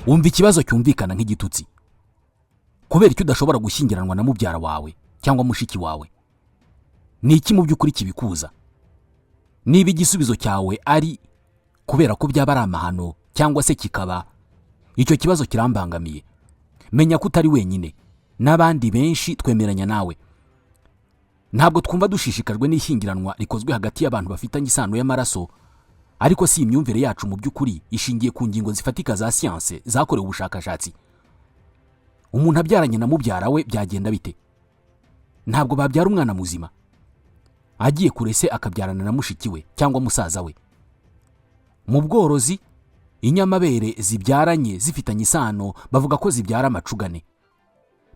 Wumva ikibazo cyumvikana nk'igitutsi: kubera icyo udashobora gushyingiranwa na mubyara wawe cyangwa mushiki wawe? Ni iki mu by'ukuri kibikuza? Niba igisubizo cyawe ari kubera ko byaba ari amahano, cyangwa se kikaba icyo kibazo kirambangamiye, menya ko utari wenyine, n'abandi benshi twemeranya nawe. Ntabwo twumva dushishikajwe n'ishyingiranwa rikozwe hagati y'abantu bafitanye isano y'amaraso. Ariko si imyumvire yacu mu by'ukuri ishingiye ku ngingo zifatika za siyanse zakorewe ubushakashatsi? Umuntu abyaranye na mubyara we byagenda bite? Ntabwo babyara umwana muzima. Agiye kure se akabyarana na mushiki we cyangwa musaza we? Mu bworozi, inyamabere zibyaranye zifitanye isano bavuga ko zibyara amacugane.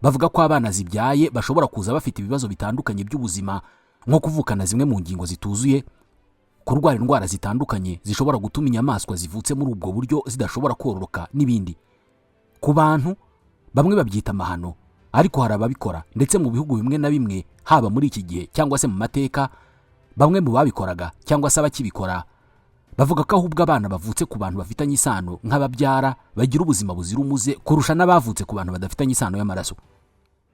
Bavuga ko abana zibyaye bashobora kuza bafite ibibazo bitandukanye by'ubuzima, nko kuvukana zimwe mu ngingo zituzuye, kurwara indwara zitandukanye zishobora gutuma inyamaswa zivutse muri ubwo buryo zidashobora kororoka, n'ibindi. Ku bantu bamwe babyita amahano, ariko hari ababikora, ndetse mu bihugu bimwe na bimwe, haba muri iki gihe cyangwa se mu mateka, bamwe mu babikoraga cyangwa se abakibikora bavuga ko ahubwo abana bavutse ku bantu bafitanye isano nk'ababyara bagira ubuzima buzira umuze kurusha n'abavutse ku bantu badafitanye isano y'amaraso.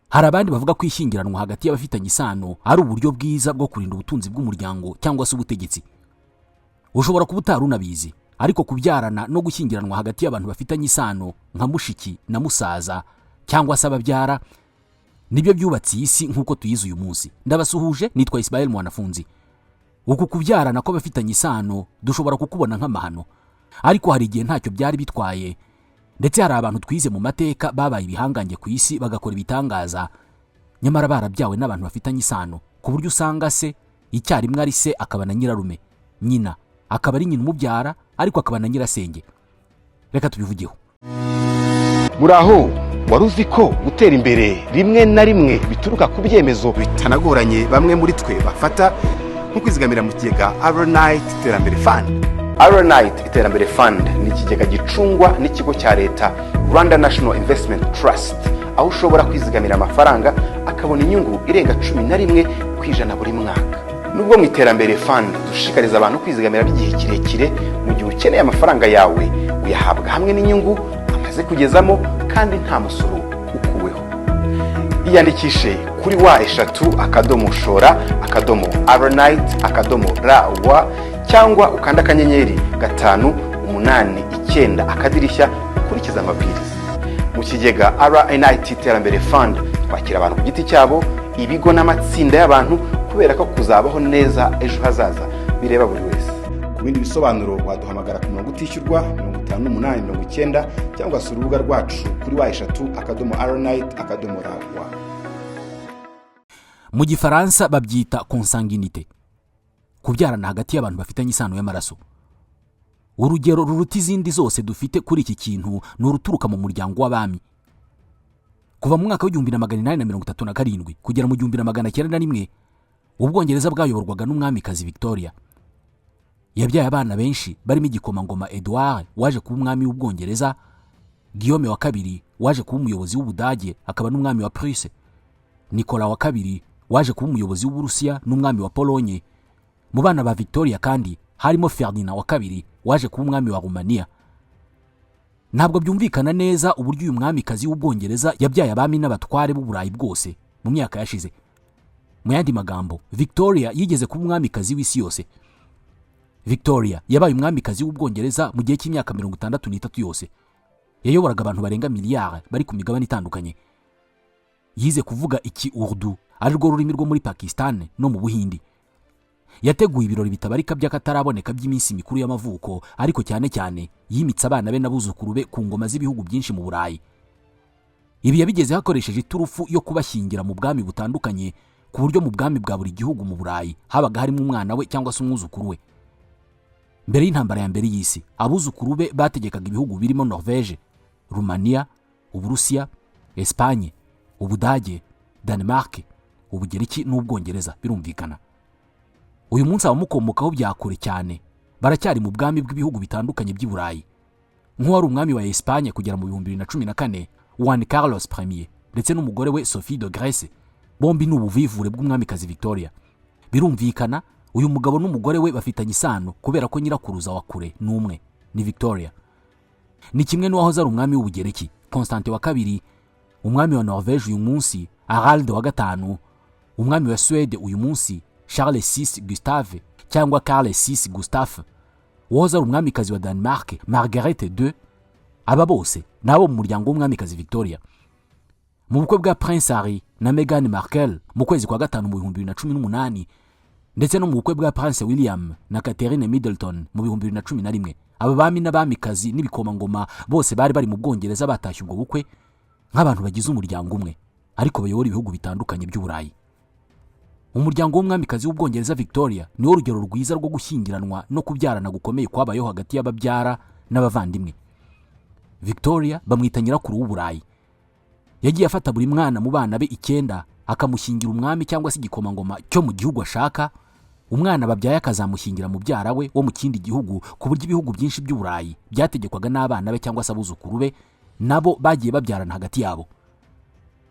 Hari abandi bavuga ko ishyingiranwa hagati y'abafitanye isano ari uburyo bwiza bwo kurinda ubutunzi bw'umuryango cyangwa se ubutegetsi. Ushobora kuba utari unabizi, ariko kubyarana no gushyingiranwa hagati y'abantu bafitanye isano nka mushiki na musaza cyangwa se ababyara nibyo byubatse iyi si nk'uko tuyizi uyu munsi. Ndabasuhuje, nitwa Ismael Mwanafunzi. Uku kubyarana kw'abafitanye isano dushobora kukubona nk'amahano, ariko hari igihe ntacyo byari bitwaye. Ndetse hari abantu twize mu mateka babaye ibihangange ku isi, bagakora ibitangaza, nyamara barabyawe n'abantu bafitanye isano, ku buryo usanga se icyarimwe ari se akaba na nyirarume, nyina akaba ari nyina umubyara ariko akaba na nyirasenge. Reka tubivugeho. Muraho. Wari uzi ko gutera imbere rimwe na rimwe bituruka ku byemezo bitanagoranye bamwe muri twe bafata, nko kwizigamira mu kigega RNIT Iterambere Fund? RNIT Iterambere Fund ni ikigega gicungwa n'ikigo cya leta Rwanda National Investment Trust, aho ushobora kwizigamira amafaranga akabona inyungu irenga 11% buri mwaka. Nubwo mu Iterambere Fund dushishikariza abantu kwizigamira by'igihe kirekire, mu gihe ukeneye amafaranga yawe uyahabwa hamwe n'inyungu amaze kugezamo kandi nta musoro ukuweho. Iyandikishe kuri www.shora.rnit.rw, cyangwa ukanda *589# ukurikiza amabwiriza. Mu kigega RNIT Iterambere Fund twakira abantu ku giti cyabo, ibigo n'amatsinda y'abantu, kubera ko kuzabaho neza ejo hazaza bireba buri wese. Ku bindi bisobanuro waduhamagara ku murongo utishyurwa 5890, cyangwa se urubuga rwacu kuri www.rnit.rw. Mu Gifaransa babyita consanguinité, kubyarana hagati y'abantu bafitanye isano y'amaraso. Urugero ruruta izindi zose dufite kuri iki kintu ni uruturuka mu muryango w'abami. Kuva mu mwaka w'1837 kugera mu 1901, Ubwongereza bwayoborwaga n'umwamikazi Victoria. Yabyaye abana benshi barimo igikomangoma Edouard waje kuba umwami w'Ubwongereza, Guillaume wa kabiri waje kuba umuyobozi w'Ubudage akaba n'umwami wa Prusse, Nicolas wa kabiri waje kuba umuyobozi w'Uburusiya n'umwami wa Polonye. Mu bana ba Victoria kandi harimo Ferdinand wa kabiri waje kuba umwami wa Rumaniya. Ntabwo byumvikana neza uburyo uyu mwamikazi w'Ubwongereza yabyaye abami n'abatware b'Uburayi bwose mu myaka yashize. Mu yandi magambo, Victoria yigeze kuba umwamikazi w'isi yose. Victoria yabaye umwamikazi w'Ubwongereza mu gihe cy'imyaka 63 yose. Yayoboraga abantu barenga miliyari bari ku migabane itandukanye. Yize kuvuga iki Urdu, ari rwo rurimi rwo muri Pakistan no mu Buhindi. Yateguye ibirori bitabarika by'akataraboneka by'iminsi mikuru y'amavuko, ariko cyane cyane yimitse abana be n'abuzukuru be ku ngoma z'ibihugu byinshi mu Burayi. Ibi yabigezeho akoresheje iturufu yo kubashyingira mu bwami butandukanye, ku buryo mu bwami bwa buri gihugu mu Burayi habaga harimo umwana we cyangwa se umwuzukuru we. Mbere y'intambara ya mbere y'isi, abuzukuru be bategekaga ibihugu birimo Norvege, Rumaniya, Uburusiya, Esipanye, Ubudage, Danemark, Ubugereki n'Ubwongereza. Birumvikana, uyu munsi abamukomokaho bya kure cyane baracyari mu bwami bw'ibihugu bitandukanye by'i Burayi, nk'uwari umwami wa Esipanye kugera mu 2014, Juan Carlos Premier, ndetse n'umugore we Sophie de Grèce. Bombi ni ubuvivure bw'umwamikazi Victoria. Birumvikana, uyu mugabo n'umugore we bafitanye isano kubera ko nyirakuruza wa kure ni umwe, ni Victoria. Ni kimwe n'uwahoze ari umwami w'Ubugereki Constantin wa Kabiri, umwami wa Norvege uyu munsi Harald wa Gatanu, umwami wa Suwede uyu munsi Charles VI Gustave cyangwa Carl VI Gustaf, uwahoze ari umwamikazi wa Denmark Margaret II. Aba bose ni abo mu muryango w'umwamikazi Victoria. Mu bukwe bwa Prince Harry na Meghan Markle mu kwezi kwa gatanu mu 2018, ndetse no mu bukwe bwa Prince William na Catherine Middleton mu 2011, aba bami n'abamikazi n'ibikomangoma bose bari bari mu Bwongereza batashye ubwo bukwe nk'abantu bagize umuryango umwe, ariko bayobora ibihugu bitandukanye by'Uburayi. Umuryango w'umwamikazi w'Ubwongereza Victoria niwo rugero rwiza rwo gushyingiranwa no kubyarana gukomeye kwabayeho hagati y'ababyara n'abavandimwe. Victoria bamwita nyirakuru w'Uburayi. Yagiye afata buri mwana mu bana be icyenda, akamushyingira umwami cyangwa se igikomangoma cyo mu gihugu ashaka, umwana babyaye akazamushyingira mubyara we wo mu kindi gihugu, ku buryo ibihugu byinshi by'Uburayi byategekwaga n'abana be cyangwa se abuzukuru be, nabo bagiye babyarana hagati yabo.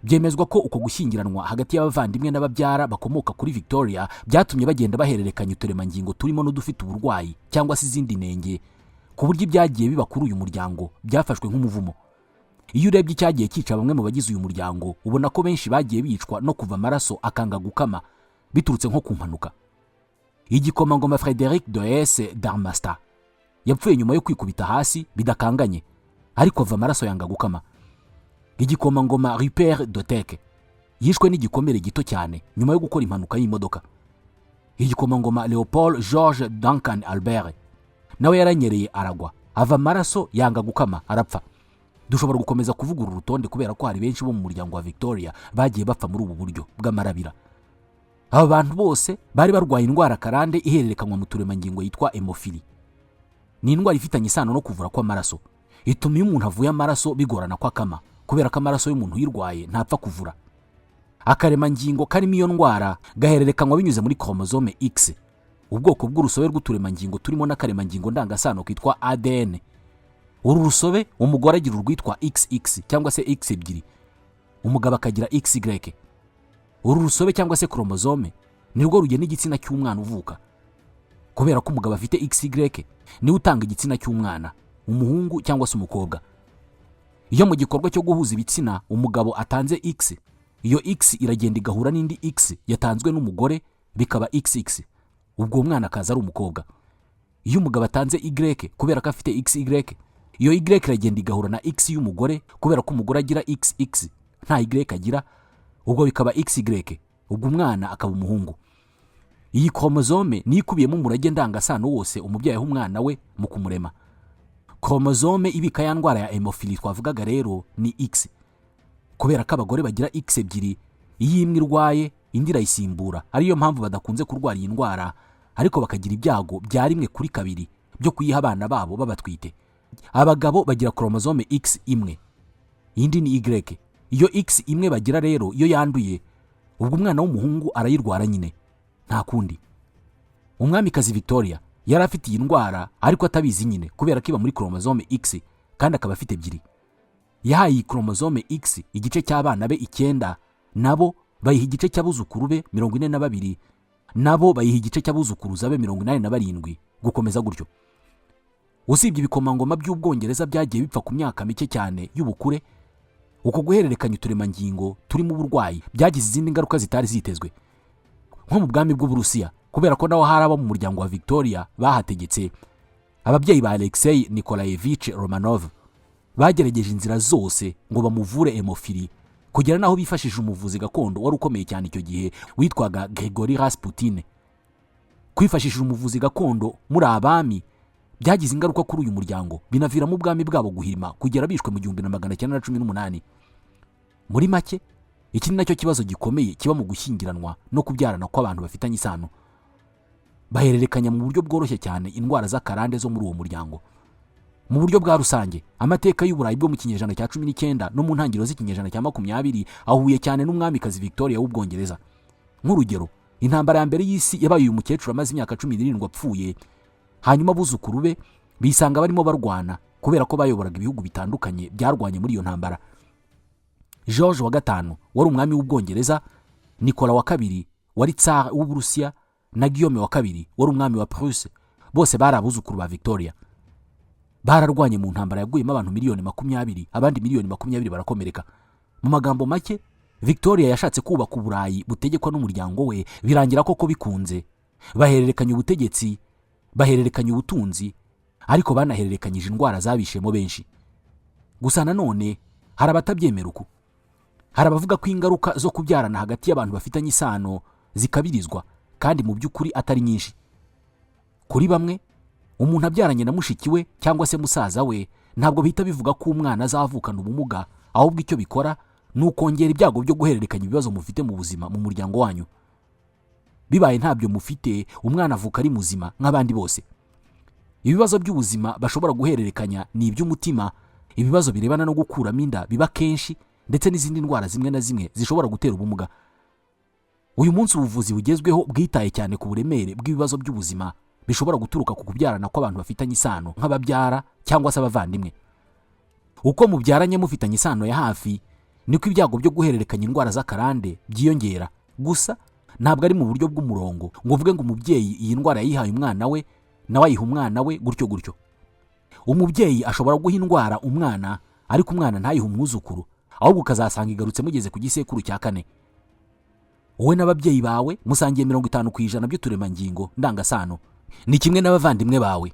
Byemezwa ko uko gushyingiranwa hagati y'abavandimwe n'ababyara bakomoka kuri Victoria byatumye bagenda bahererekanya uturemangingo turimo n'udufite uburwayi cyangwa se izindi nenge, ku buryo ibyagiye biba kuri uyu muryango byafashwe nk'umuvumo. Iyo urebye icyagiye cyica bamwe mu bagize uyu muryango, ubona ko benshi bagiye bicwa no kuva amaraso akanga gukama biturutse nko ku mpanuka. Igikomangoma Frederic de Hesse Darmstadt yapfuye nyuma yo kwikubita hasi bidakanganye, ariko ava amaraso yanga gukama. Igikomangoma Rupert de Teck yishwe n'igikomere gito cyane nyuma yo gukora impanuka y'imodoka. Igikomangoma Leopold George Duncan Albert nawe yaranyereye aragwa, ava amaraso yanga gukama, arapfa. Dushobora gukomeza kuvuga uru rutonde kubera ko hari benshi bo mu muryango wa Victoria bagiye bapfa muri ubu buryo bw'amarabira. Aba bantu bose bari barwaye indwara karande ihererekanywa mu turemangingo yitwa hémophilie. Ni indwara ifitanye isano no kuvura kw'amaraso, ituma iyo umuntu avuye amaraso bigorana ko akama, kubera ko amaraso y'umuntu uyirwaye ntapfa kuvura. Akaremangingo karimo iyo ndwara gahererekanywa binyuze muri chromosome X, ubwoko bw'urusobe rw'uturemangingo turimo n'akaremangingo ndangasano kitwa ADN. Uru rusobe, umugore agira urwitwa XX cyangwa se X ebyiri, umugabo akagira XY. Uru rusobe cyangwa se chromosome nirwo rugena igitsina cy'umwana uvuka. Kubera ko umugabo afite XY, niwe utanga igitsina cy'umwana, umuhungu cyangwa se umukobwa. Iyo mu gikorwa cyo guhuza ibitsina umugabo atanze X, iyo X iragenda igahura n'indi X yatanzwe n'umugore, bikaba XX, ubwo uwo mwana akaza ari umukobwa. Iyo umugabo atanze Y, kubera ko afite XY, iyo Y iragenda igahura na X y'umugore, kubera ko umugore agira XX, nta Y agira, ubwo bikaba XY, ubwo umwana akaba umuhungu. Iyi chromosome niyo ikubiyemo umurage ndangasano wose umubyeyi aha umwana we mu kumurema. Chromosome ibika ya ndwara ya hémophilie twavugaga rero ni X. Kubera ko abagore bagira X ebyiri, iyo imwe irwaye indi irayisimbura, ariyo mpamvu badakunze kurwara iyi ndwara, ariko bakagira ibyago bya rimwe kuri kabiri byo kuyiha abana babo babatwite. Abagabo bagira chromosome X imwe, indi ni Y. Iyo X imwe bagira rero, iyo yanduye, ubwo umwana w'umuhungu arayirwara nyine, nta kundi. Umwamikazi Victoria yari afite iyi ndwara ariko atabizi nyine, kubera ko iba muri chromosome X kandi akaba afite ebyiri. Yahaye iyi chromosome X igice cy'abana be icyenda, nabo bayiha igice cy'abuzukuru be 42, nabo bayiha igice cy'abuzukuruza be 87, gukomeza gutyo. Usibye ibikomangoma by'Ubwongereza byagiye bipfa ku myaka mike cyane y'ubukure, uko guhererekanya uturemangingo turimo uburwayi byagize izindi ngaruka zitari zitezwe, nko mu bwami bw'Uburusiya. Kubera ko naho hari abo mu muryango wa Victoria bahategetse, ababyeyi ba Alexei Nikolayevich Romanov bagerageje inzira zose ngo bamuvure hémophilie, kugera n'aho bifashishije umuvuzi gakondo wari ukomeye cyane icyo gihe witwaga Grigori Rasputin. Kwifashisha umuvuzi gakondo muri abami byagize ingaruka kuri uyu muryango, binaviramo ubwami bwabo guhirima kugera bishwe mu 1918. Muri make, iki ni nacyo kibazo gikomeye kiba mu gushyingiranwa no kubyarana kw'abantu bafitanye isano. Bahererekanya mu buryo bworoshye cyane indwara z'akarande zo muri uwo muryango. Mu buryo bwa rusange, amateka y'Uburayi bwo mu kinyejana cya 19 no mu ntangiriro z'ikinyejana cya 20 ahuye cyane n'umwamikazi Victoria w'Ubwongereza. Nk'urugero, intambara ya mbere y'isi yabaye uyu mukecuru amaze imyaka 17 apfuye, hanyuma abuzukuru be bisanga barimo barwana, kubera ko bayoboraga ibihugu bitandukanye byarwanye muri iyo ntambara. George wa Gatanu wari umwami w'Ubwongereza, Nikola wa Kabiri wari tsar w'Uburusiya na Guillaume wa Kabiri wari umwami wa Prusse, bose bari abuzukuru ba Victoria. Bararwanye mu ntambara yaguyemo abantu miliyoni 20, abandi miliyoni 20 barakomereka. Mu magambo make, Victoria yashatse kubaka Uburayi butegekwa n'umuryango we. Birangira koko bikunze, bahererekanya ubutegetsi, bahererekanya ubutunzi, ariko banahererekanyije indwara zabishemo benshi. Gusa nanone hari abatabyemera uku. Hari abavuga ko ingaruka zo kubyarana hagati y'abantu bafitanye isano zikabirizwa kandi mu by'ukuri atari nyinshi. Kuri bamwe, umuntu abyaranye na mushiki we cyangwa se musaza we, ntabwo bihita bivuga ko umwana azavukana ubumuga. Ahubwo icyo bikora ni ukongera ibyago byo guhererekanya ibibazo mufite mu buzima mu muryango wanyu. Bibaye ntabyo mufite, umwana avuka ari muzima nk'abandi bose. Ibibazo by'ubuzima bashobora guhererekanya ni iby'umutima, ibibazo birebana no gukuramo inda biba kenshi, ndetse n'izindi ndwara zimwe na zimwe zishobora gutera ubumuga. Uyu munsi ubuvuzi bugezweho bwitaye cyane ku buremere bw'ibibazo by'ubuzima bishobora guturuka ku kubyarana kw'abantu bafitanye isano nk'ababyara cyangwa se abavandimwe. Uko mubyaranye mufitanye isano ya hafi, niko ibyago byo guhererekanya indwara z'akarande byiyongera. Gusa ntabwo ari mu buryo bw'umurongo ngo uvuge ngo umubyeyi iyi ndwara yayihaye umwana we, nawe ayiha umwana we, gutyo gutyo. Umubyeyi ashobora guha indwara umwana, ariko umwana ntayihe umwuzukuru, ahubwo ukazasanga igarutse mugeze ku gisekuru cya kane. Wowe n'ababyeyi bawe musangiye 50% by'uturemangingo ndangasano. Ni kimwe n'abavandimwe bawe.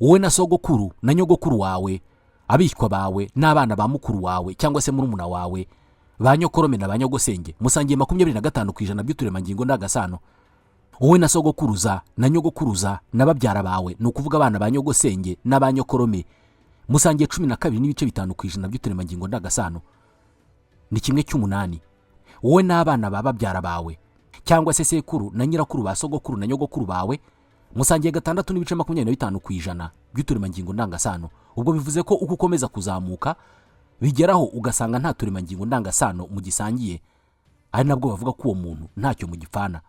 Wowe na sogokuru na nyogokuru wawe, abishywa bawe n'abana ba mukuru wawe cyangwa se murumuna wawe, ba nyokorome na ba nyogosenge, musangiye 25% by'uturemangingo ndangasano. Wowe na sogokuruza na nyogokuruza na babyara bawe, ni ukuvuga abana ba nyogosenge n'aba nyokorome, musangiye 12.5% by'uturemangingo ndangasano, ni kimwe cy'umunani. Wowe n'abana ba babyara bawe cyangwa se sekuru na nyirakuru ba sogokuru na nyogokuru bawe, musangiye 6.25% by'uturemangingo ndangasano. Ubwo bivuze ko uko ukomeza kuzamuka, bigeraho ugasanga nta turemangingo ndangasano mugisangiye, ari nabwo bavuga ko uwo muntu ntacyo mugipfana.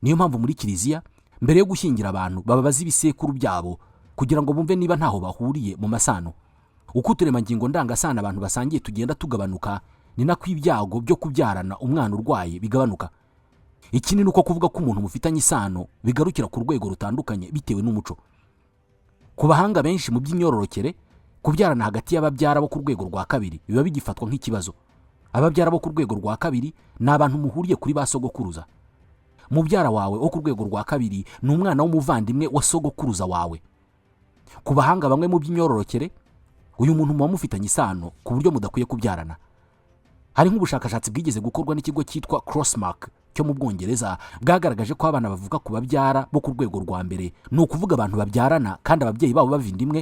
Niyo mpamvu muri kiliziya, mbere yo gushyingira abantu, bababaza ibisekuru byabo kugira ngo bumve niba ntaho bahuriye mu masano. Uko uturemangingo ndangasano abantu basangiye tugenda tugabanuka, ni nako ibyago byo kubyarana umwana urwaye bigabanuka. Ikindi ni uko kuvuga ko umuntu mufitanye isano bigarukira ku rwego rutandukanye bitewe n'umuco. Ku bahanga benshi mu by'imyororokere, kubyarana hagati y'ababyara bo ku rwego rwa kabiri biba bigifatwa nk'ikibazo. Ababyara bo ku rwego rwa kabiri ni abantu muhuriye kuri ba sogokuruza. Mubyara wawe wo ku rwego rwa kabiri ni umwana w'umuvandimwe wa sogokuruza wawe. Ku bahanga bamwe mu by'imyororokere, uyu muntu muba mufitanye isano ku buryo mudakwiye kubyarana. Hari nk'ubushakashatsi bwigeze gukorwa n'ikigo cyitwa Crossmark cyo mu Bwongereza, bwagaragaje ko abana bavuka ku babyara bo ku rwego rwa mbere, ni ukuvuga abantu babyarana kandi ababyeyi babo bava inda imwe,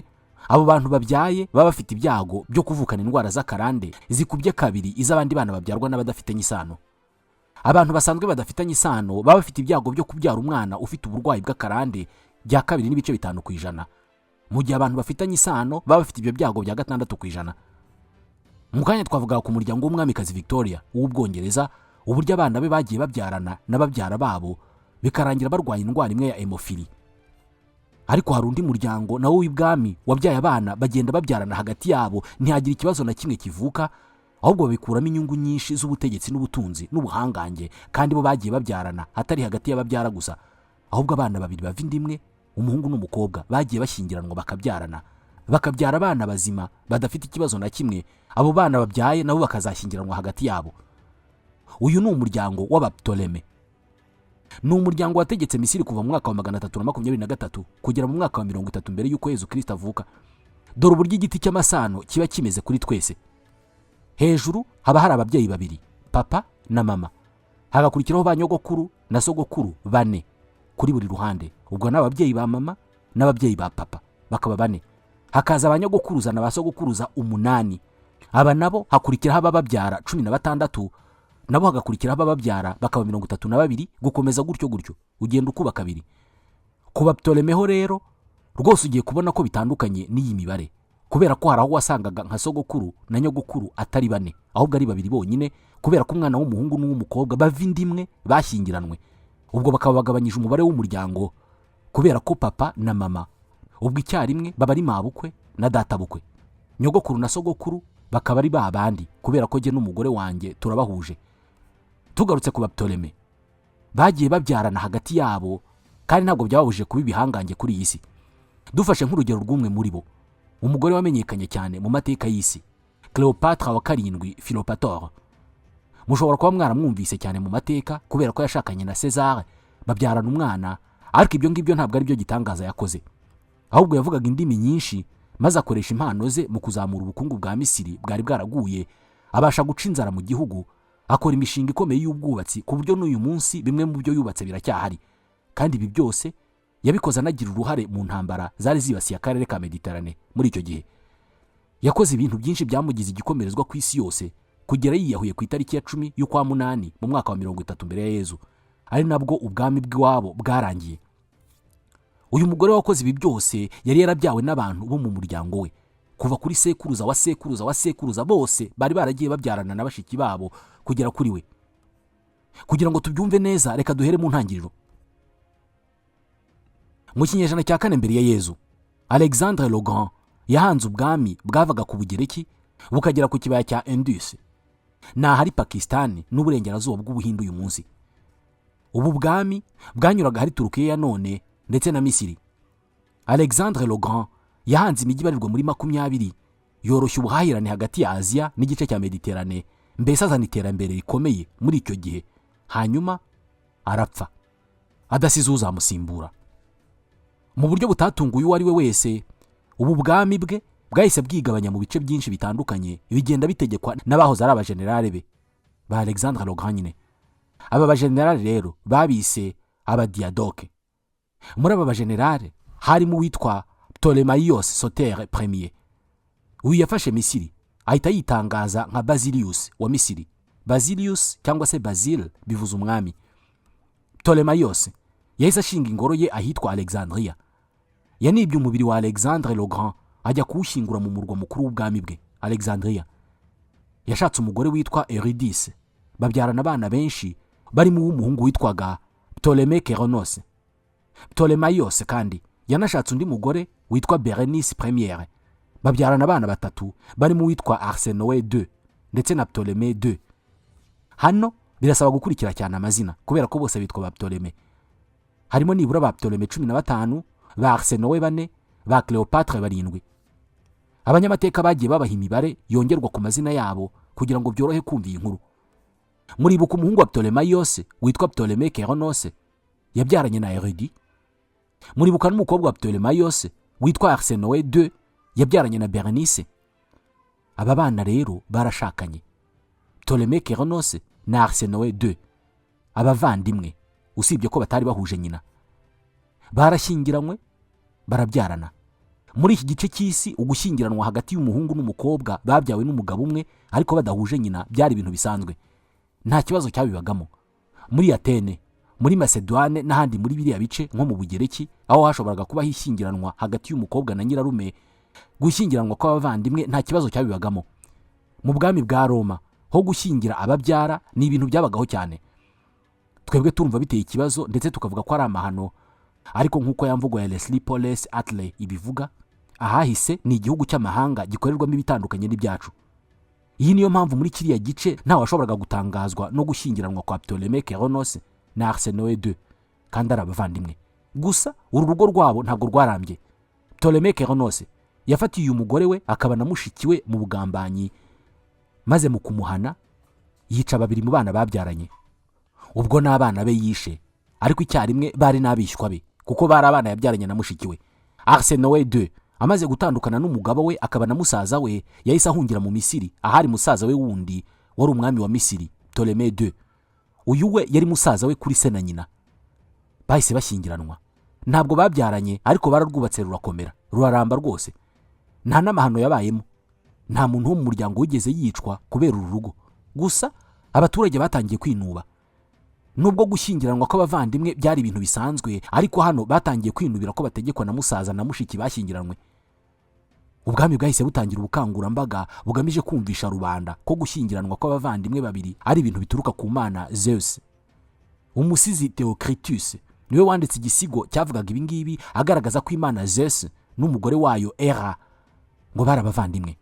abo bantu babyaye baba bafite ibyago byo kuvukana indwara z'akarande zikubye kabiri iz'abandi bana babyarwa n'abadafitanye isano. Abantu basanzwe badafitanye isano baba bafite ibyago byo kubyara umwana ufite uburwayi bw'akarande bya 2.5%, mu gihe abantu bafitanye isano baba bafite ibyo byago bya 6%. Mu kanya twavugaga ku muryango w'Umwamikazi Victoria w'Ubwongereza, uburyo abana be bagiye babyarana n'ababyara babo, bikarangira barwaye indwara imwe ya hémophilie. Ariko hari undi muryango nawo w'ibwami wabyaye abana bagenda babyarana hagati yabo, ntihagira ikibazo na kimwe kivuka, ahubwo babikuramo inyungu nyinshi z'ubutegetsi n'ubutunzi n'ubuhangange. Kandi bo bagiye babyarana hatari hagati y'ababyara gusa, ahubwo abana babiri bava inda imwe, umuhungu n'umukobwa, bagiye bashyingiranwa bakabyarana, bakabyara abana bazima badafite ikibazo na kimwe. Abo bana babyaye nabo bakazashyingiranwa hagati yabo. Uyu ni umuryango w'Abaptoleme. Ni umuryango wategetse Misiri kuva mu mwaka wa 323 kugera mu mwaka wa 30 mbere y'uko Yezu Kirisita avuka. Dore uburyo igiti cy'amasano kiba kimeze kuri twese. Hejuru haba hari ababyeyi babiri, papa na mama, hagakurikiraho ba nyogokuru na sogokuru bane kuri buri ruhande. Ubwo ni ababyeyi ba mama n'ababyeyi ba papa, bakaba bane. Hakaza ba nyogokuruza na ba sogokuruza umunani. Aba nabo hakurikiraho abababyara 16, nabo hagakurikiraho abababyara bakaba 32, gukomeza gutyo gutyo, ugenda ukuba kabiri. Ku Baptolemeho rero rwose ugiye kubona ko bitandukanye n'iyi mibare, kubera ko hari aho wasangaga nka sogokuru na nyogokuru atari bane, ahubwo ari babiri bonyine, kubera ko umwana w'umuhungu n'uw'umukobwa bava inda imwe bashyingiranwe. Ubwo bakaba bagabanyije umubare w'umuryango, kubera ko papa na mama ubwo icyarimwe baba ari mabukwe na databukwe, nyogokuru na sogokuru bakaba ari ba bandi, kubera ko jye n'umugore wanjye turabahuje. Tugarutse ku Baptoleme, bagiye babyarana hagati yabo kandi ntabwo byababujije kuba ibihangange kuri iyi si. Dufashe nk'urugero rw'umwe muri bo. Umugore wamenyekanye cyane mu mateka y'isi, Cleopatra wa karindwi Philopator, mushobora kuba mwaramwumvise cyane mu mateka kubera ko yashakanye na César, babyarana umwana. Ariko ibyo ngibyo ntabwo ari byo gitangaza yakoze. Ahubwo yavugaga indimi nyinshi, maze akoresha impano ze mu kuzamura ubukungu bwa Misiri bwari bwaraguye, abasha guca inzara mu gihugu, akora imishinga ikomeye y'ubwubatsi, ku buryo n'uyu munsi bimwe mu byo yubatse biracyahari. Kandi ibi byose yabikoze anagira uruhare mu ntambara zari zibasiye akarere ka Mediterane muri icyo gihe. Yakoze ibintu byinshi byamugize igikomerezwa ku isi yose, kugera yiyahuye ku itariki ya 10 y'ukwa munani mu mwaka wa 30 mbere ya Yezu, ari nabwo ubwami bw'iwabo bwarangiye. Uyu mugore wakoze ibi byose yari yarabyawe n'abantu bo mu muryango we, kuva kuri sekuruza wa sekuruza wa sekuruza, bose bari baragiye babyarana na bashiki babo kugera kuri we. Kugira ngo tubyumve neza, reka duhere mu ntangiriro. Mu kinyejana cya 4 mbere ya Yezu, Alexandre le Grand yahanze ubwami bwavaga ku Bugereki bukagera ku kibaya cya Indus, ni ahari Pakisitani n'uburengerazuba bw'Ubuhinde uyu munsi. Ubu bwami bwanyuraga ahari Turukiya ya none ndetse na Misiri. Alexandre le Grand yahanze imijyi ibarirwa muri 20, yoroshya ubuhahirane hagati ya Aziya n'igice cya Mediterane, mbese azana iterambere rikomeye muri icyo gihe. Hanyuma arapfa adasize uzamusimbura. Mu buryo butatunguye uwo ari we wese, ubu bwami bwe bwahise bwigabanya mu bice byinshi bitandukanye, bigenda bitegekwa n'abahoze ari abajenerale be ba Alexandre le Grand nyine. Aba bajenerale rero babise abadiadoke. Muri aba bajenerale harimo uwitwa Ptolemaios Soter Premier. Uyu yafashe Misiri, ahita yitangaza nka Basilius wa Misiri. Basilius cyangwa se Basile bivuze umwami. Ptolemaios yahise ashinga ingoro ye ahitwa Alexandria. Yanibye umubiri wa Alexandre le Grand, ajya kuwushyingura mu murwa mukuru w'ubwami bwe, Alexandria. Yashatse umugore witwa Eurydice, babyarana abana benshi, barimo uw'umuhungu witwaga Ptolemy Keraunos. Ptolemaios kandi yanashatse undi mugore witwa Berenice Première, babyarana abana batatu, barimo uwitwa Arsinoe II ndetse na Ptolemy II. Hano birasaba gukurikira cyane amazina kubera ko bose bitwa ba Ptolemy. Harimo nibura ba Ptolemy 15, ba Arsinoe bane, ba Cleopatre barindwi. Abanyamateka bagiye babaha imibare yongerwa ku mazina yabo kugira ngo byorohe kumva iyi nkuru. Muribuka umuhungu wa Ptolemaios witwa Ptolemy Keraunos yabyaranye na Eurydice? Muribuka n'umukobwa wa Ptolemaios witwa Arsinoe II yabyaranye na Berenice? Aba bana rero barashakanye, Ptolemy Keraunos na Arsinoe II, abavandimwe usibye ko batari bahuje nyina. Barashyingiranywe, barabyarana. Muri iki gice cy'isi, ugushyingiranwa hagati y'umuhungu n'umukobwa babyawe n'umugabo umwe ariko badahuje nyina byari ibintu bisanzwe, nta kibazo cyabibagamo. Muri Atene, muri Macedoine n'ahandi muri biriya bice nko mu Bugereki, aho hashoboraga kubaho ishyingiranwa hagati y'umukobwa na nyirarume, gushyingiranwa kw'abavandimwe nta kibazo cyabibagamo. Mu bwami bwa Roma ho, gushyingira ababyara ni ibintu byabagaho cyane. Twebwe turumva biteye ikibazo, ndetse tukavuga ko ari amahano, ariko nk'uko ya mvugo ya Leslie Poles Atley ibivuga, ahahise ni igihugu cy'amahanga gikorerwamo ibitandukanye n'ibyacu. Iyi niyo mpamvu muri kiriya gice ntawashoboraga gutangazwa no gushyingiranwa kwa Ptolemy Keraunos na Arsinoe II kandi ari abavandimwe. Gusa uru rugo rwabo ntabwo rwarambye. Ptolemy Keraunos yafatiye uyu mugore we akaba na mushiki we mu bugambanyi, maze mu kumuhana yica babiri mu bana babyaranye. Ubwo n'abana be yishe, ariko icyarimwe bari n'abishywa be, kuko bari abana yabyaranye na mushiki we. Arsinoe II amaze gutandukana n'umugabo we akaba na musaza we, yahise ahungira mu Misiri, ahari musaza we wundi wari umwami wa Misiri, Ptolemy II. Uyu we yari musaza we kuri se na nyina. Bahise bashyingiranwa. Ntabwo babyaranye, ariko bararwubatse, rurakomera, ruraramba rwose. Nta n'amahano yabayemo, nta muntu wo mu muryango wigeze yicwa kubera uru rugo. Gusa abaturage batangiye kwinuba. Nubwo gushyingiranwa kw'abavandimwe byari ibintu bisanzwe, ariko hano batangiye kwinubira ko bategekwa na musaza na mushiki bashyingiranywe. Ubwami bwahise butangira ubukangurambaga bugamije kumvisha rubanda ko gushyingiranwa kw'abavandimwe babiri ari ibintu bituruka ku mana Zeus. Umusizi Theocritus niwe wanditse igisigo cyavugaga ibi ngibi, agaragaza ko imana Zeus n'umugore wayo Hera ngo bari abavandimwe.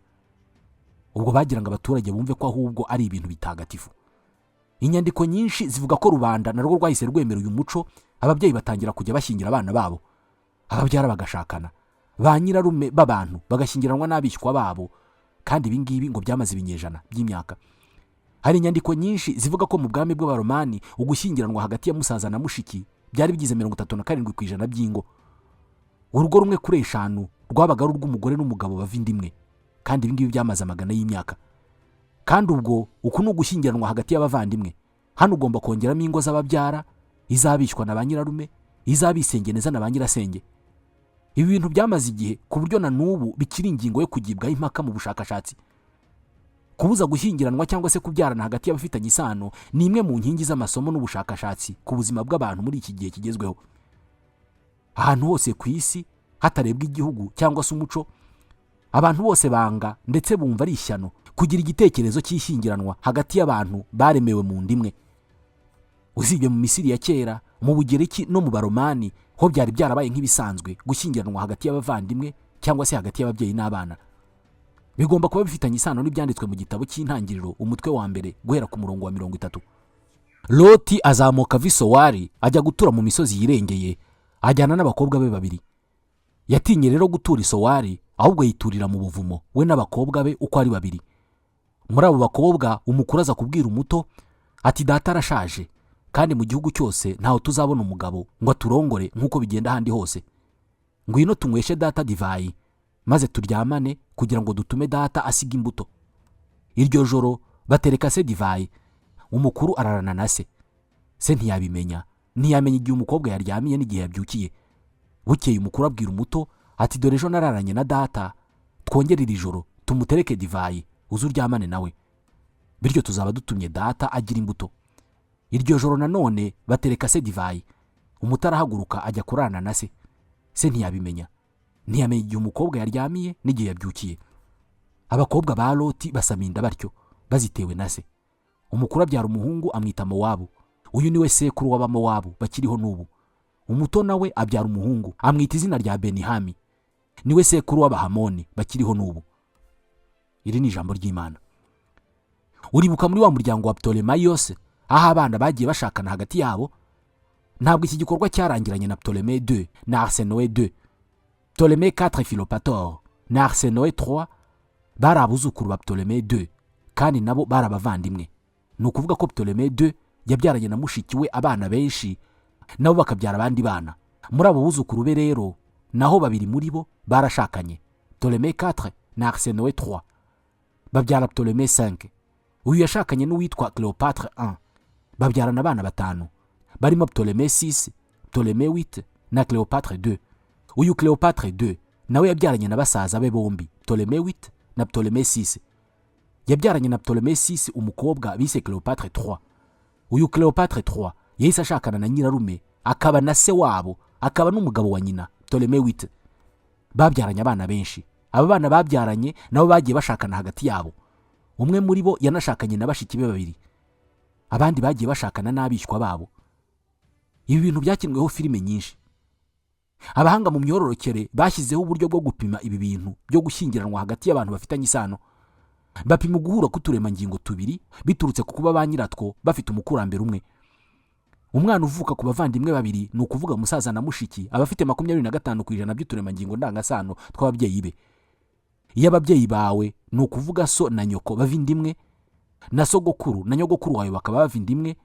Ubwo bagira ngo abaturage bumve ko ahubwo ari ibintu bitagatifu. Inyandiko nyinshi zivuga ko rubanda narwo rwahise rwemera uyu muco, ababyeyi batangira kujya bashyingira abana babo, ababyara bagashakana. Ba nyirarume b'abantu bagashyingiranwa n'abishywa babo, kandi ibi ngibi ngo byamaze ibinyejana by'imyaka. Hari inyandiko nyinshi zivuga ko mu bwami bw'Abaromani ugushyingiranwa hagati ya musaza na mushiki byari bigize 37% by'ingo. Urugo rumwe kuri eshanu rwabaga ari urw'umugore n'umugabo bava inda imwe, kandi ibi ngibi byamaze amagana y'imyaka. Kandi ubwo uku ni ugushyingiranwa hagati y'abavandimwe. Hano ugomba kongeramo ingo z'ababyara, izabishywa na ba nyirarume, iz'abisengeneza na ba nyirasenge. Ibi bintu byamaze igihe, ku buryo na n'ubu bikiri ingingo yo kugibwaho impaka mu bushakashatsi. Kubuza gushyingiranwa cyangwa se kubyarana hagati y'abafitanye isano ni imwe mu nkingi z'amasomo n'ubushakashatsi ku buzima bw'abantu muri iki gihe kigezweho. Ahantu hose ku isi, hatarebwa igihugu cyangwa se umuco, abantu bose banga ndetse bumva ari ishyano kugira igitekerezo cy'ishyingiranwa hagati y'abantu baremewe mu nda imwe. Usibye mu Misiri ya kera, mu Bugereki no mu Baromani ho byari byarabaye nk'ibisanzwe gushyingiranwa hagati y'abavandimwe cyangwa se hagati y'ababyeyi n'abana. Bigomba kuba bifitanye isano n'ibyanditswe mu gitabo cy'Intangiriro, umutwe wa mbere, guhera ku murongo wa 30. Loti azamuka ava i Sowari, ajya gutura mu misozi yirengeye, ajyana n'abakobwa be babiri. Yatinye rero gutura i Sowari, ahubwo yiturira mu buvumo, we n'abakobwa be uko ari babiri. Muri abo bakobwa umukuru aza kubwira umuto ati: "Data arashaje, kandi mu gihugu cyose ntawe tuzabona umugabo ngo aturongore nk'uko bigenda ahandi hose. Ngwino tunyweshe data divayi, maze turyamane kugira ngo dutume data asiga imbuto." Iryo joro batereka se divayi, umukuru ararana na se. Se ntiyabimenya, ntiyamenya igihe umukobwa yaryamiye n'igihe yabyukiye. Bukeye umukuru abwira umuto ati: "Dore ejo nararanye na data, twongere iri joro tumutereke divayi, uze uryamane nawe, bityo tuzaba dutumye data agira imbuto." Iryo joro nanone batereka se divayi, umuto arahaguruka ajya kurarana na se. Se ntiyabimenya, ntiyamenya igihe umukobwa yaryamiye n'igihe yabyukiye. Abakobwa ba Loti basama inda batyo, bazitewe na se. Umukuru abyara umuhungu, amwita Mowabu. Uyu ni we sekuru w'Abamowabu bakiriho n'ubu. Umuto nawe abyara umuhungu, amwita izina rya Benihami. Niwe sekuru w'Abahamoni bakiriho n'ubu. Iri ni ijambo ry'Imana. Uribuka muri wa muryango wa Ptolemayose, aho abana bagiye bashakana hagati yabo? Ntabwo iki gikorwa cyarangiranye na Ptolemy 2 na Arsinoe 2. Ptolemy 4 Philopator na Arsinoe 3 bari abuzukuru ba Ptolemy 2, kandi nabo bari abavandimwe. Ni ukuvuga ko Ptolemy 2 yabyaranye na mushiki we abana benshi, nabo bakabyara abandi bana. Muri abo buzukuru be rero, naho babiri muri bo barashakanye, Ptolemy 4 na Arsinoe 3, babyara Ptolemy 5. Uyu yashakanye n'uwitwa Cleopatre 1, babyarana abana batanu barimo Ptolemy 6, Ptolemy 8 na Cleopatre 2. Uyu Cleopatre 2 nawe yabyaranye na basaza be bombi, Ptolemy 8 na Ptolemy 6. Yabyaranye na Ptolemy 6 umukobwa bise Cleopatre 3. Uyu Cleopatre 3 yahise ashakana na nyirarume, akaba na se wabo, akaba n'umugabo wa nyina, Ptolemy 8. Babyaranye abana benshi. Aba bana babyaranye nabo bagiye bashakana hagati yabo. Umwe muri bo yanashakanye na bashiki be babiri, abandi bagiye bashakana n'abishywa babo. Ibi bintu byakinweho filime nyinshi. Abahanga mu myororokere bashyizeho uburyo bwo gupima ibi bintu byo gushyingiranwa hagati y'abantu bafitanye isano. Bapima uguhura k'uturemangingo tubiri biturutse ku kuba ba nyiratwo bafite umukurambere umwe. Umwana uvuka ku bavandimwe babiri, ni ukuvuga musaza na mushiki, aba afite 25% by'uturemangingo ndangasano tw'ababyeyi be. Iyo ababyeyi bawe, ni ukuvuga so na nyoko, bava inda imwe, na sogokuru na nyogokuru wawe bakaba bava inda imwe,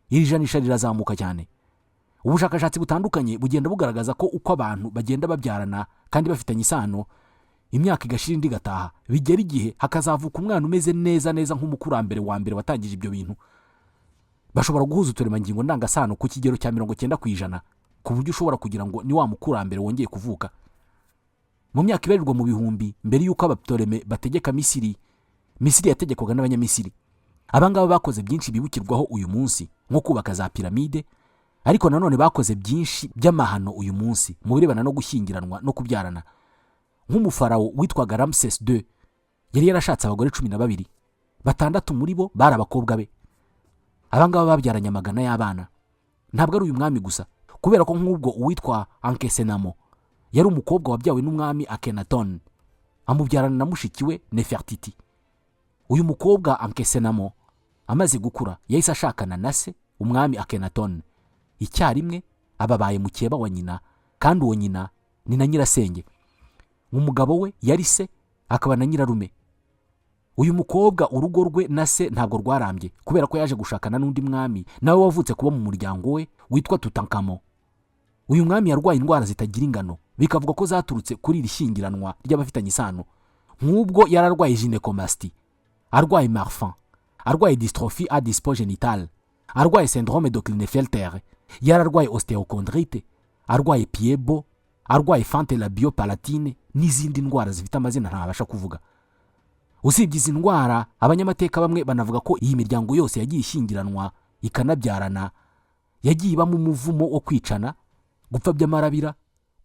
iri janisha rirazamuka cyane. Ubushakashatsi butandukanye bugenda bugaragaza ko uko abantu bagenda babyarana kandi bafitanye isano, imyaka igashira indi igataha, bigera igihe hakazavuka umwana umeze neza neza nk'umukurambere wa mbere watangije ibyo bintu. Bashobora guhuza uturemangingo ndangasano ku kigero cya 90%, ku buryo ushobora kugira ngo ni wa mukurambere wongeye kuvuka. Mu myaka ibarirwa mu bihumbi mbere y'uko Abaptoleme bategeka Misiri, Misiri yategekwaga n'Abanyamisiri. Abangaba bakoze byinshi bibukirwaho uyu munsi, nko kubaka za piramide, ariko nanone bakoze byinshi by'amahano uyu munsi mu birebana no gushyingiranwa no kubyarana. Nk'umufarawo witwaga Ramses II yari yarashatse abagore 12, batandatu muri bo bari abakobwa be. Abangaba babyaranye amagana y'abana. Ntabwo ari uyu mwami gusa, kubera ko nk'ubwo uwitwa Ankesenamo yari umukobwa wabyawe n'umwami Akenaton, amubyarana na mushiki we Nefertiti. Uyu mukobwa Ankesenamo amaze gukura yahise ashakana na se, umwami Akenaton. Icyarimwe ababaye mukeba wa nyina, kandi uwo nyina ni na nyirasenge. Umugabo we yari se, akaba na nyirarume. Uyu mukobwa, urugo rwe na se ntabwo rwarambye, kubera ko yaje gushakana n'undi mwami nawe wavutse kuba mu muryango we witwa Tutankamo. Uyu mwami yarwaye indwara zitagira ingano, bikavuga ko zaturutse kuri iri shyingiranwa ry'abafitanye isano. Nk'ubwo yari arwaye gynécomastie, arwaye Marfan, arwaye dystrophie adipo-génitale, arwaye syndrome de Klinefelter, yari arwaye ostéochondrite, arwaye pied-bot, arwaye fente labio-palatine n'izindi ndwara zifite amazina ntabasha kuvuga. Usibye izi ndwara, abanyamateka bamwe banavuga ko iyi miryango yose yagiye ishyingiranwa ikanabyarana yagiye ibamo umuvumo wo kwicana, gupfa by'amarabira,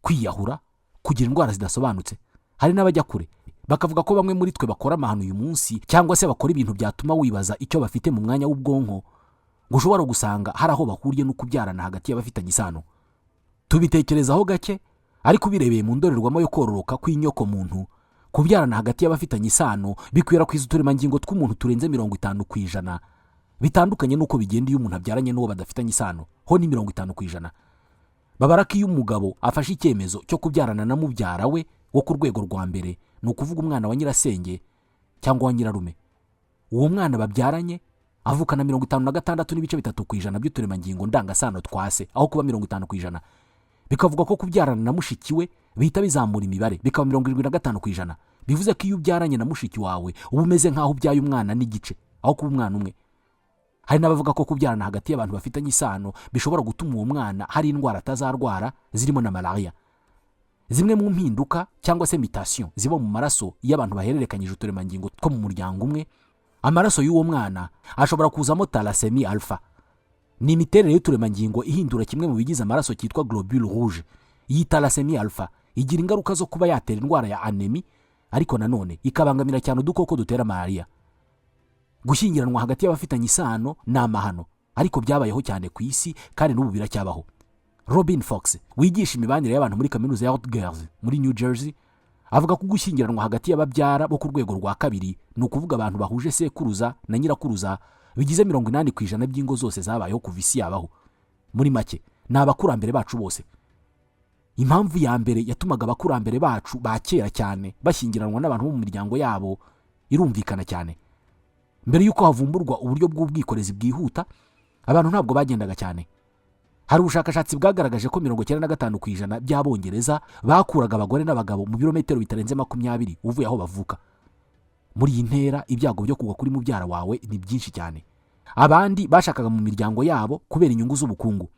kwiyahura, kugira indwara zidasobanutse. Hari n'abajya kure bakavuga ko bamwe muri twe bakora amahano uyu munsi, cyangwa se bakora ibintu byatuma wibaza icyo bafite mu mwanya w'ubwonko, ngo ushobora gusanga hari aho bahuriye no kubyarana hagati y'abafitanye isano. Tubitekerezaho gake, ariko ubirebeye mu ndorerwamo yo kororoka kw'inyoko muntu, kubyarana hagati y'abafitanye isano bikwirakwiza uturemangingo tw'umuntu turenze 50%, bitandukanye n'uko bigenda iyo umuntu abyaranye n'uwo badafitanye isano, ho ni 50%. Babara ko iyo umugabo afashe icyemezo cyo kubyarana na mubyara we wo ku rwego rwa mbere, ni ukuvuga umwana wa nyirasenge cyangwa wa nyirarume, uwo mwana babyaranye avukana 56.3% by'uturemangingo ndangasano twa se, aho kuba 50%. Bikavuga ko kubyarana na mushiki we bihita bizamura imibare, bikaba 75%. Bivuze ko iyo ubyaranye na mushiki wawe uba umeze nk'aho ubyaye umwana n'igice, aho kuba umwana umwe. Hari n'abavuga ko kubyarana hagati y'abantu bafitanye isano bishobora gutuma uwo mwana hari indwara atazarwara, zirimo na malariya. Zimwe mu mpinduka cyangwa se mutation ziba mu maraso iyo abantu bahererekanyije uturemangingo two mu muryango umwe, amaraso y'uwo mwana ashobora kuzamo thalassémie alpha. Ni imiterere y'uturemangingo ihindura kimwe mu bigize amaraso cyitwa globule rouge. Iyi thalassémie alpha igira ingaruka zo kuba yatera indwara ya anémie, ariko nanone ikabangamira cyane udukoko dutera malariya. Gushyingiranwa hagati y'abafitanye isano ni amahano, ariko byabayeho cyane ku isi kandi n'ubu biracyabaho. Robin Fox, wigisha imibanire y'abantu muri Kaminuza ya Rutgers muri New Jersey, avuga ko gushyingiranwa hagati y'ababyara bo ku rwego rwa kabiri, ni ukuvuga abantu bahuje sekuruza na nyirakuruza, bigize 80% by'ingo zose zabayeho kuva isi yabaho. Muri make, ni abakurambere bacu bose. Impamvu ya mbere yatumaga abakurambere bacu ba kera cyane bashyingiranwa n'abantu bo mu miryango yabo irumvikana cyane. Mbere y'uko havumburwa uburyo bw'ubwikorezi bwihuta, abantu ntabwo bagendaga cyane. Hari ubushakashatsi bwagaragaje ko 95% by'Abongereza bakuraga abagore n'abagabo mu birometero bitarenze 20 uvuye aho bavuka. Muri iyi ntera, ibyago byo kugwa kuri mubyara wawe ni byinshi cyane. Abandi bashakaga mu miryango yabo kubera inyungu z'ubukungu.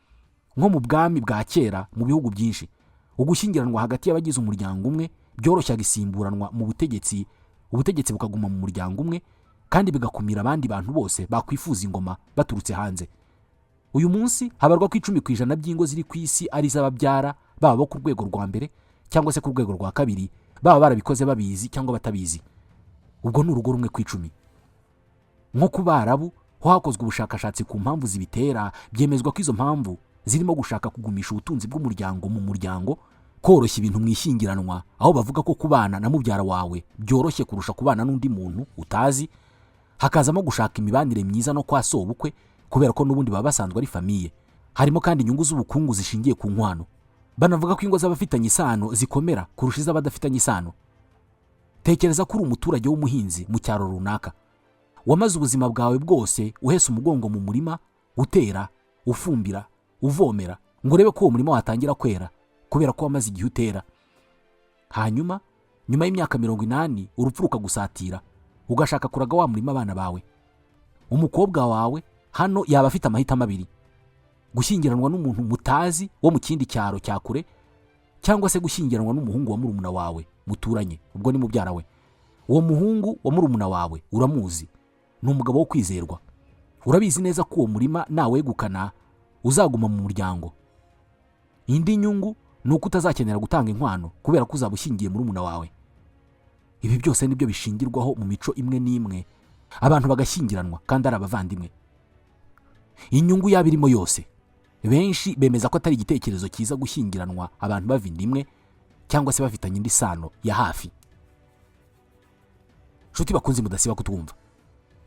Nko mu bwami bwa kera, mu bihugu byinshi, ugushyingiranwa hagati y'abagize umuryango umwe byoroshyaga isimburanwa mu butegetsi, ubutegetsi bukaguma mu muryango umwe, kandi bigakumira abandi bantu bose bakwifuza ingoma baturutse hanze. Uyu munsi habarwa ko 10% by'ingo ziri ku isi ari iz'ababyara, baba bo ku rwego rwa mbere cyangwa se ku rwego rwa kabiri, baba barabikoze babizi cyangwa batabizi. Ubwo ni urugo rumwe ku 10. Nko ku Barabu ho hakozwe ubushakashatsi ku mpamvu zibitera, byemezwa ko izo mpamvu zirimo gushaka kugumisha ubutunzi bw'umuryango mu muryango, koroshya ibintu mu ishyingiranwa, aho bavuga ko kubana na mubyara wawe byoroshye kurusha kubana n'undi muntu utazi, hakazamo gushaka imibanire myiza no kwa sobukwe, kubera ko n'ubundi baba basanzwe ari famille. Harimo kandi inyungu z'ubukungu zishingiye ku nkwano. Banavuga ko ingo z'abafitanye isano zikomera kurusha iz'abadafitanye isano. Tekereza ko uri umuturage w'umuhinzi mu cyaro runaka, wamaze ubuzima bwawe bwose uhese umugongo mu murima, utera, ufumbira, uvomera, ngo urebe ko uwo murima watangira kwera, kubera ko wamaze igihe utera. Hanyuma nyuma y'imyaka 80 urupfu rukagusatira, ugashaka kuraga wa murima abana bawe. Umukobwa wawe hano yaba afite amahitamo abiri: gushyingiranwa n'umuntu mutazi wo mu kindi cyaro cya kure, cyangwa se gushyingiranwa n'umuhungu wa murumuna wawe muturanye, ubwo ni mubyara we. Uwo muhungu wa murumuna wawe uramuzi, ni umugabo wo kwizerwa. Urabizi neza ko uwo murima nawegukana uzaguma mu muryango. Indi nyungu ni uko utazakenera gutanga inkwano, kubera ko uzaba ushyingiye murumuna wawe. Ibi byose nibyo bishingirwaho mu mico imwe n'imwe, abantu bagashyingiranwa kandi ari abavandimwe. Inyungu yaba irimo yose, benshi bemeza ko atari igitekerezo cyiza gushyingiranwa abantu bava inda imwe cyangwa se bafitanye indi sano ya hafi. Nshuti bakunze mudasiba kutwumva,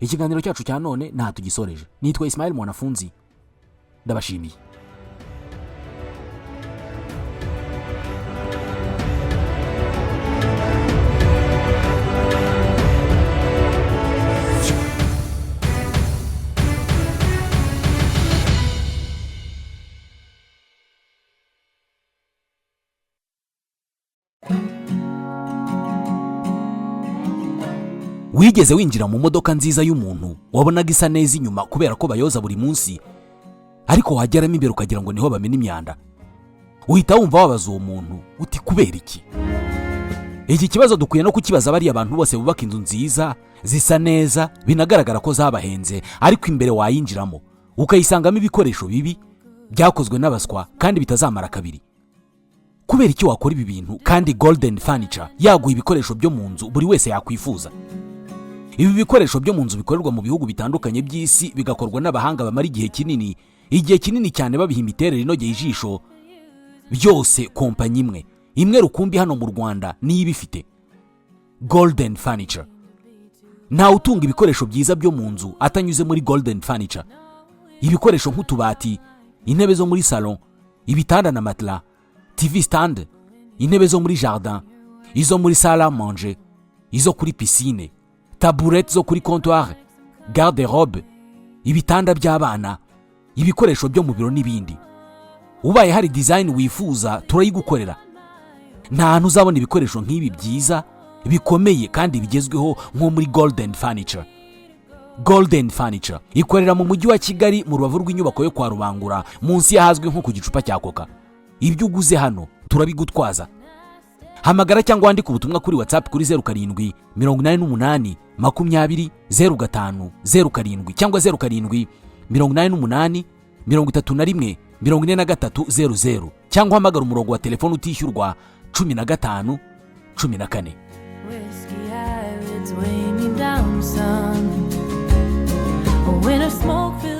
ikiganiro cyacu cya none nta tugisoreje. Nitwa Ismail Mwanafunzi, ndabashimiye. Wigeze winjira mu modoka nziza y'umuntu, wabonaga isa neza inyuma kubera ko bayoza buri munsi, ariko wageramo imbere ukagira ngo niho bamena imyanda? Uhita wumva wabaza uwo muntu uti: "Kubera iki?" Iki kibazo dukwiye no kukibaza bariya bantu bose bubaka inzu nziza, zisa neza, binagaragara ko zabahenze, ariko imbere wayinjiramo ukayisangamo ibikoresho bibi byakozwe n'abaswa kandi bitazamara kabiri. Kubera iki wakora ibi bintu kandi Golden Furniture yaguha ibikoresho byo mu nzu buri wese yakwifuza? Ibi bikoresho byo mu nzu bikorerwa mu bihugu bitandukanye by'isi, bigakorwa n'abahanga bamara igihe kinini, igihe kinini cyane, babiha imiterere inogeye ijisho. Byose kompanyi imwe imwe rukumbi hano mu Rwanda niyo ibifite, Golden Furniture. Ntawe utunga ibikoresho byiza byo mu nzu atanyuze muri Golden Furniture. Ibikoresho nk'utubati, intebe zo muri salon, ibitanda na matela, TV stand, intebe zo muri jardin, izo muri salle à manger, izo kuri piscine, tabureti zo kuri comptoir, garde robe, ibitanda by'abana, ibikoresho byo mu biro n'ibindi. Ubaye hari design wifuza, turayigukorera. Nta hantu uzabona ibikoresho nk'ibi byiza, bikomeye kandi bigezweho nko muri Golden Furniture. Golden Furniture ikorera mu Mujyi wa Kigali, mu rubavu rw'inyubako yo kwa Rubangura, munsi y'ahazwi nko ku gicupa cya Coca. Ibyo uguze hano turabigutwaza. Hamagara cyangwa wandike ubutumwa kuri WhatsApp kuri 0788200507 cyangwa 0788314300, cyangwa uhamagara umurongo wa telefone utishyurwa 15 14. Whiskey eyelids weigh me down some. When a smoke fills